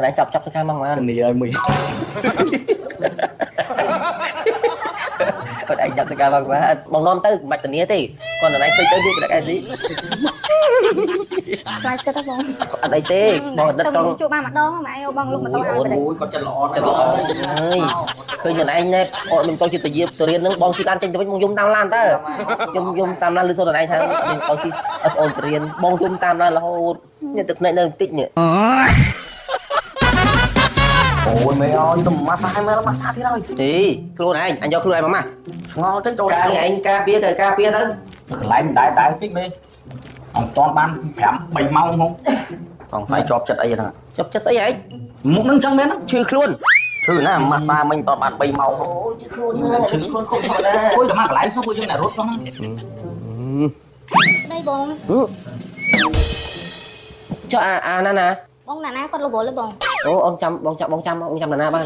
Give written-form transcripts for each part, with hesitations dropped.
តែចាប់ចាប់ទៅខាងមកបាន ធានាឲ្យមួយ គាត់ឯងចាប់ទៅការមកបានបងនាំទៅមិនបាច់ធានាទេគាត់តែឯងឃើញទៅវាក្តៅអី ខ្លាចចិត្តហ៎បង អត់អីទេបងអត់ តែ ត្រង់ ជួបបានម្ដងម៉ែអូបងលុកម៉ូតូឲ្យ អូ ទៅ អូយគាត់ចិត្តល្អ ចិត្តល្អហើយឃើញខ្លួនឯងណែអូនមិនទៅជាតាយាទៅរៀនហ្នឹងបងជិះឡានចេញទៅវិញបងយំតាមឡានតើយំយំតាមឡានលឺសូរខ្លួនឯងថាបងជិះឲ្យបងទៅរៀនបងយំតាមឡានរហូតនេះទឹកភ្នែកនៅបន្តិចនេះ អូយមេអើយទៅម៉ាសាយមើលម៉ាសាទៀតហើយ ទេខ្លួនឯងអញយកខ្លួនឯងមកម៉ា ឆ្ងល់ទៅចូល ការឯងការពារទៅការពារទៅ កន្លែងដែរដែរតិចមេអត់តាន់បាន5 3ម៉ោងហង សង្ស័យជាប់ចិត្តអីហ្នឹង ចាប់ចិត្តស្អីឯង មុខហ្នឹងចឹងមែនហ្នឹង ឈឺខ្លួន ឈឺណាម៉ាសាមិញតបាន3ម៉ោង អូឈឺខ្លួនឈឺខ្លួនខុសផងដែរ អូយតែមកកន្លែងសោះពួកយើងតែរត់សោះហ្នឹង ស្ដីបង ចុះអាអាណាណា បងណាណាគាត់រវល់ទេបង អូអូនចាំបងចាំបងចាំបងចាំណាណាបាន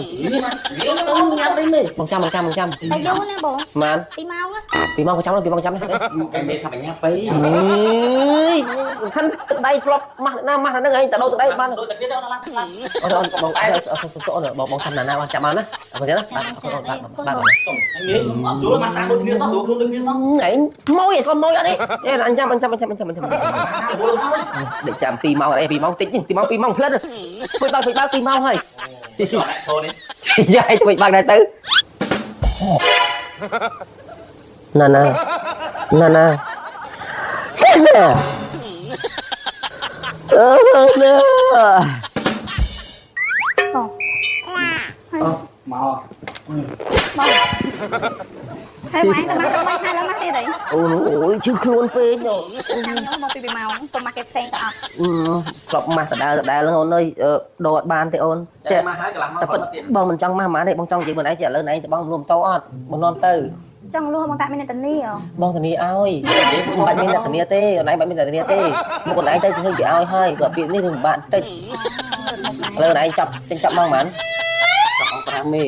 ញ៉ាំអីនេះ បងចាំបងចាំបងចាំ តែយូរណាបង ម៉ាន 2ម៉ោងណា ពីម៉ោងចាំពីម៉ោងចាំ តែមេថាបញ្ញាពេ អើយសំខាន់ទឹកដៃធ្លាប់ម៉ាស់ណាម៉ាស់ហ្នឹងឯងតដោទឹកដៃបាន ដូចតែគ្នាទៅអត់ឡាន អូនបងអត់សុំសុំអូនបងបងចាំណាណាបានចាំបានណាអរគុណណា ចា បាទ ចា បាទ អីគុណ បាទ បង សុំមេអត់ជួលម៉ាសាដូចគ្នាសោះស្រួលខ្លួនដូចគ្នាសោះ ឯងម៉ួយស្គាល់ម៉ួយអត់ទេអញចាំអញចាំអញចាំអញចាំអញចាំ រវល់ហើយ ដេកចាំ2ម៉ោងអត់អី2ម៉ោងតិច2ម៉ោង2ម៉ោងផ្លិតជួយបើកជួយបើក2ម៉ោងហើយ ឈរនេះ យ៉ាជួយបើកដែរទៅណាណាណាណាណាអឺណា បង មក បងហើយម៉ែទៅមកទៅមកហើយឡើងមកទៀតអី អូអូយឈឺខ្លួនពេក ចាំខ្ញុំមកពី2ម៉ោងទៅមកគេផ្សេងទៅអត់ ក្លប់ម៉ាស់ដដែលដដែលហ្នឹងអូនអើយដូរអត់បានទេអូន ចេះមកហើយកន្លះម៉ោង តែពិតបងមិនចង់ម៉ាស់ម៉ាទេបងចង់និយាយមិនឯងចេះឥឡូវឯងទៅបងលួមតោអត់បងនាំទៅ ចង់លួសបងតាមានអ្នកតានីហ៎ បងធានាឲ្យមិនបាច់មានអ្នកធានាទេអូនឯងបាច់មានអ្នកធានាទេមកអូនឯងទៅធ្វើគេឲ្យហើយបើពាក្យនេះរឿងពិបាកបន្តិចឥឡូវអូនឯងចាប់ចេញចាប់ម៉ោងប៉ុន្មាន ចាប់ម៉ោង5មេ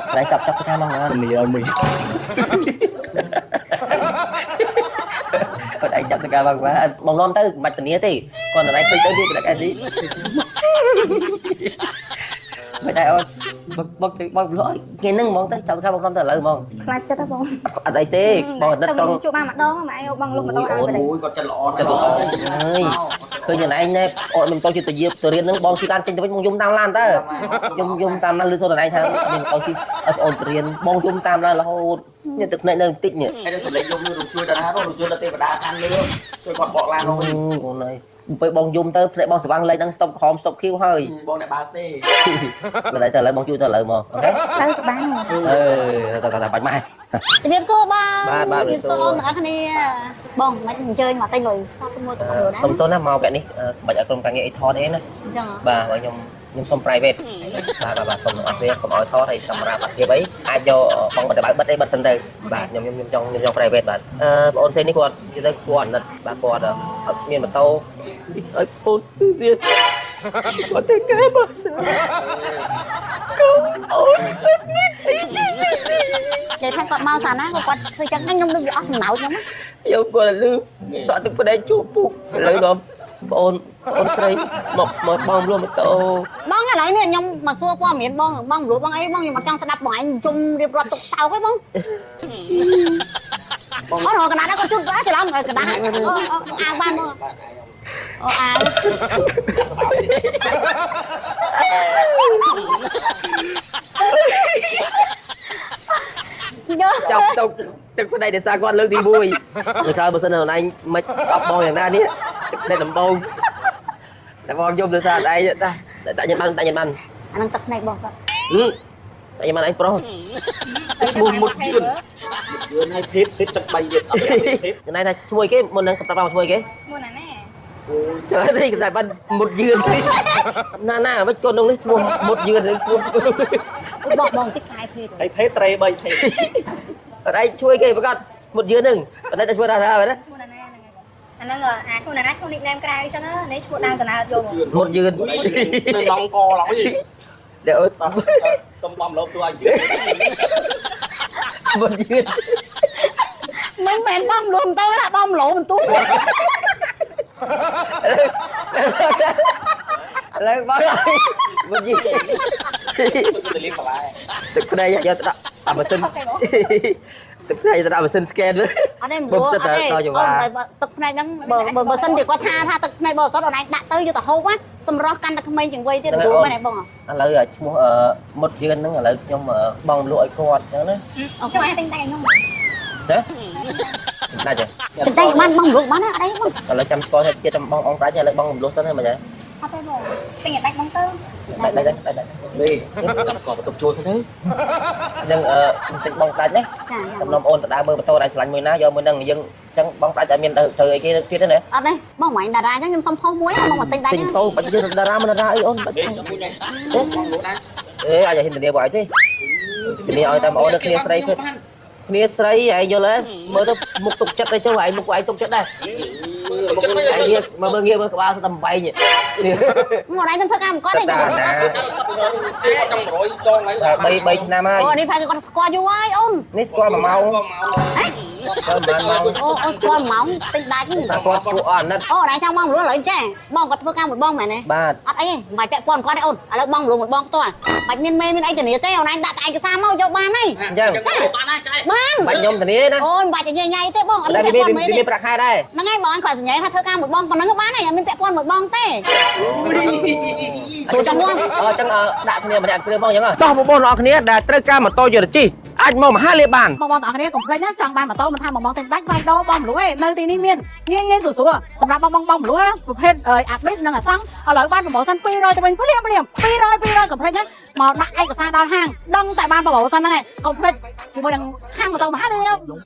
អូនឯងចាប់ចាប់ទៅខាងម៉ោងប៉ុន្មាន ធានាឲ្យមួយ អូនឯងចាប់ទៅខាងម៉ោងប៉ុន្មានបងនាំទៅមិនបាច់ធានាទេគាត់អូនឯងឃើញទៅវាក្តៅអីមិនដែរអូនបងទៅបងលក់គេនឹងហ្មងទៅចាប់ខាងបងនាំទៅឥឡូវហ្មង ខ្លាចចិត្តហ៎បង អត់អីទេបងអត់ តែ ត្រង់ ជួបបានម្ដងម៉ែអូបងលុកម៉ូតូឲ្យទៅ អូយគាត់ចិត្តល្អ ចិត្តល្អហើយឃើញខ្លួនឯងណែអូនមិនទៅជាតាយាទៅរៀនហ្នឹងបងជិះឡានចេញទៅវិញបងយំតាមឡានតើយំយំតាមឡានលឺសូរខ្លួនឯងថាមានបងជិះឲ្យបងទៅរៀនបងយំតាមឡានរហូតនេះទឹកភ្នែកនៅបន្តិចនេះ ហើយដល់សម្លេងយំនឹងរំជួយដល់ណារំជួយដល់ទេវតាខាងលើជួយគាត់បកឡាន អូ វិញ អូនអើយពេលបងយំទៅភ្នែកបងស្វាងលេខហ្នឹងស្តុបក្រហមស្តុបខៀវហើយ បងអ្នកបើកទេ ឥឡូវទៅឥឡូវបងជួយទៅឥឡូវមកអូខេ ទៅក៏បាន អឺតតតបាច់ម៉ែ ជំរាបសួរបង បាទបាទ ជំរាបសួរ ជំរាបសួរ អូនទាំងអស់គ្នាបងមិនអញ្ជើញមកទិញលុយសតមួយក៏បានដែរ សុំទោសណាមកវគ្គនេះបាច់ឲ្យក្រុមការងារអីថតអីណា អញ្ចឹងហ៎ បាទហើយខ្ញុំខ្ញុំសុំ private បាទបាទបាទសុំទាំងអស់គ្នាកុំឲ្យថតហើយកាមេរ៉ាបាត់ភាពអីអាចយកបងបិទបើបិទអីបិទសិនទៅបាទខ្ញុំខ្ញុំខ្ញុំចង់ខ្ញុំចង់ private បាទអឺបងអូនផ្សេងនេះគាត់និយាយទៅគាត់អាណិតបាទគាត់អត់មានម៉ូតូឲ្យបងវាគាត់ទៅកែបើសិនកូនអូន និយាយថាគាត់មកសាណាក៏គាត់ធ្វើចឹងដែរខ្ញុំដូចវាអស់សំណោចខ្ញុំណា យកគាត់លឺសក់ទឹកប្តីជួបពុកឥឡូវដល់បងអូនបងអូនស្រីមកមកបងលួម៉ូតូ បងឥឡូវនេះខ្ញុំមកសួរព័ត៌មានបងបងរលបងអីបងខ្ញុំអត់ចង់ស្ដាប់បងឯងជុំរៀបរាប់ទុកសោកឯងបងបងអត់រកកណ្ដាលគាត់ជុំច្រឡំកណ្ដាលអាវបានបងអូអាវ យក ចាប់ទៅទឹកប្តីដោយសារគាត់លើកទី1នៅក្រោយបើសិនអូនឯងមិនអបបងយ៉ាងណានេះទឹកប្តីដំបងតែបងយំដោយសារឯងតាតាញ៉ាំបានតាញ៉ាំបាន អានឹងទឹកភ្នែកបងសត តាញ៉ាំបានឯងប្រុស ឈ្មោះមុតយឿនយឿនឲ្យភេទភេទទឹក3ទៀតអត់ភេទ ចំណែកថាឈ្មោះគេមុននឹងសម្រាប់បងឈ្មោះគេ ឈ្មោះណាណា ចើនេះគេថាបានមុតយឿនណាណាមិនកូននោះនេះឈ្មោះមុតយឿននឹងឈ្មោះ បងបងតិចកាយភេទ ហើយភេទត្រេ3ភេទ អត់ឯងជួយគេប្រកាសមុតយឿននឹងប៉ុន្តែតែឈ្មោះថាថាណា ឈ្មោះណាណាហ្នឹងហើយអាហ្នឹងអាឈ្មោះណាណាឈ្មោះ nickname ក្រៅអញ្ចឹងនេះឈ្មោះដើមកណ្ដាលយកមក មុតយឿន នៅឡងកឡើយ ដែលអូន សុំបំលោបទួឲ្យយឿន មុតយឿន មិនមែនបងលួមទៅណាបងលោបន្ទូ ឥ លើបងមកយី ទៅលៀងបន្លែ ទឹកភ្នែកយកទៅដាក់អាម៉ាស៊ីនទឹកភ្នែកទៅដាក់ម៉ាស៊ីន scan វិញ អត់ទេមិនអត់ទេអូនតែទឹកភ្នែកហ្នឹងបើបើសិនជាគាត់ថាថាទឹកភ្នែកបរិសុទ្ធអូនឯងដាក់ទៅយកទៅហូបណាសម្រស់កាន់តែក្មេងជាងវ័យទៀតព្រោះមែនទេបង ឥឡូវឈ្មោះមុតយឿនហ្នឹងឥឡូវខ្ញុំបងលក់ឲ្យគាត់អញ្ចឹងណា ចុះអាទិញតែខ្ញុំ ណាដាច់ទេ តែបានបងលក់បានអត់អីបង ឥឡូវចាំស្គាល់ទៀតចាំបងអងប្រាច់ឥឡូវបងរំលោះសិនហ្នឹងមិនហ៎ អត់ទេបងទិញឲ្យដាច់បងទៅ ដាច់ដាច់ដាច់ដាច់ នេះចាំស្គាល់បន្ទប់ជួលសិនទេ អញ្ចឹងអឺទិញបងប្រាច់ណា ចា ចំនួនអូនទៅដើរមើលម៉ូតូដែលឆ្លាញ់មួយណាយកមួយហ្នឹងយើងអញ្ចឹងបងប្រាច់អត់មានទៅធ្វើអីគេទៀតទេណា អត់ទេបងមិនតារាអញ្ចឹងខ្ញុំសុំផុសមួយបងមកទិញដាច់ ទិញម៉ូតូបាច់យើងតារាមិនតារាអីអូនបាច់ នេះចាំមួយនេះបងលក់ណា អេអាចឲ្យហ៊ានធានាបងអីទេធានាឲ្យតែបងអូនគ្នាស្រីភេទគ្នាស្រីឯងយល់ទេមើលទៅមុខទុកចិត្តទៅចុះឯងមុខឯងទុកចិត្តដែរឯងមើលមើលងាកមើលក្បាលទៅតែបែង មកឯងទៅធ្វើការមកគាត់ទេ តាណា គេចង់100ដងហើយ 3 3ឆ្នាំហើយ អូនេះផែគាត់ស្គាល់យូរហើយអូន នេះស្គាល់1ម៉ោង ស្គាល់មក ស្គាល់ប្រហែលម៉ោង អូអូស្គាល់ម៉ោងទិញដាច់ សាគាត់គួរអស់អាណិត អូឯងចង់បងមលឥឡូវចេះបងគាត់ធ្វើការមួយបងមែនទេ បាទ អត់អីទេមិនបាច់ពាក់ព័ន្ធគាត់ទេអូនឥឡូវបងមលមួយបងផ្ទាល់បាច់មានមេមានអីធានាទេអូនឯងដាក់តែឯកសារមកយកបានហើយ អញ្ចឹង បានហើយចៃ បាន បាច់ខ្ញុំធានាណា អូយមិនបាច់ញ៉ៃញ៉ៃទេបងអត់ តែ មានពាក់ វា ព័ន្ធមេទេ មានប្រាក់ខែដែរ ហ្នឹងហើយបងគាត់សញ្ញាថាធ្វើការមួយបងប៉ុណ្ណឹងក៏បានដែរអត់មានពាក់ព័ន្ធមួយបងទេ ចឹងអញ្ចឹងដាក់គ្នាម្នាក់គ្រឿងបងអញ្ចឹង តោះបងប្អូនទាំងអស់គ្នាដែលត្រូវការម៉ូតូយន្តជិះអាចមកមហាលាបបាន បងបងទាំងអស់គ្នាកុំភ្លេចណាចង់បានម៉ូតូមិនថាបងបងទិញដាច់វាយដូរបងមលួឯនៅទីនេះមានងាយងាយស្រួលស្រួលសម្រាប់បងបងបងមលួប្រភេទអាប៊ីសនិងអាសង់ឥឡូវបាន promotion 200ទៅវិញភ្លាមភ្លាម200 200កុំភ្លេចណាមកដាក់ឯកសារដល់ហាងដឹងតែបាន promotion ហ្នឹងឯងកុំភ្លេចជាមួយនឹងហាងម៉ូតូមហាលាប។